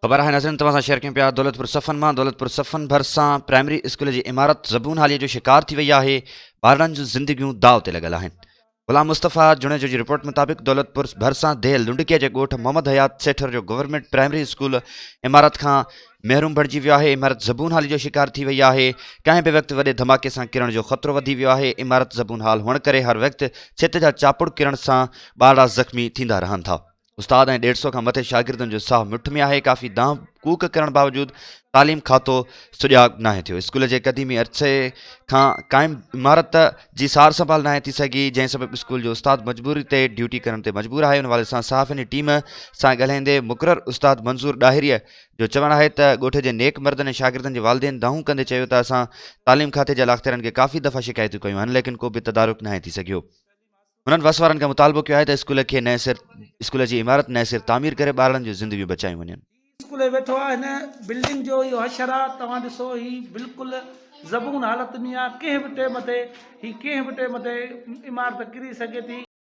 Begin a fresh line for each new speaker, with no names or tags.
خبر آهي ناظرين توهان سان شيئر ڪيون پيا دولتپور صفن مان دولتپور صفن ڀرسان پرائمري اسڪول جي عمارت زبون حالي جو شڪار ٿي وئي آهي ٻارڙن جون زندگيون داء تي لڳل آهن غلام مصطفيٰ جوڻيجو جي رپورٽ مطابق دولتپور ڀرسان ديهه لنڊڪي جي ڳوٺ محمد حيات سيٺر جو گورنمينٽ پرائمري اسڪول عمارت کان محروم بڻجي ويو آهي عمارت زبون حالي جو شڪار ٿي وئي آهي ڪنهن به وقت وڏي ڌماڪي سان ڪرڻ جو خطرو وڌي ويو آهي عمارت زبون حال هئڻ ڪري هر وقت ڇت جا چاپڙ ڪرڻ سان ٻارڙا زخمي ٿيندا رهن ٿا استاد ۽ ڏيڍ سئو کان مٿي شاگردن جو ساهه مٺ ۾ آهي، ڪافي دانهن ڪوڪ ڪرڻ باوجود تعليم کاتو سجاڳ ناهي ٿيو، اسڪول جي قديمي عرصي کان قائم عمارت جي سار سنڀال ناهي ٿي سگهي، جنهن سبب اسڪول جو استاد مجبوري تي ڊيوٽي ڪرڻ تي مجبور آهي، ان حوالي سان صحافين جي ٽيم سان ڳالهائيندي مقرر استاد منظور ڏاهريء جو چوڻ آهي ته ڳوٺ جي نيڪ مردن ۽ شاگردن جي والدين دانهون ڪندي چيو ته اسان تعليم کاتي جي الاختيارن کي ڪافي دفعا شڪايتون ڪيون آهن ليڪن ڪو به تدارڪ ناهي ٿي سگهيو. هنن وس وارن کان مطالبو ڪيو آهي ته اسڪول کي نئين سر اسڪول جي عمارت نئين سر تعمير ڪري ٻارڙن جون زندگيون بچايون وڃن.
اسڪول ۾ ويٺو آ هن بلڊنگ جو اهو حشر آ توهان ڏسو هي بلڪل زبون حالت ۾ آ ڪنهن به ٽيم تي هي ڪنهن به ٽيم تي عمارت ڪري سگهي ٿي.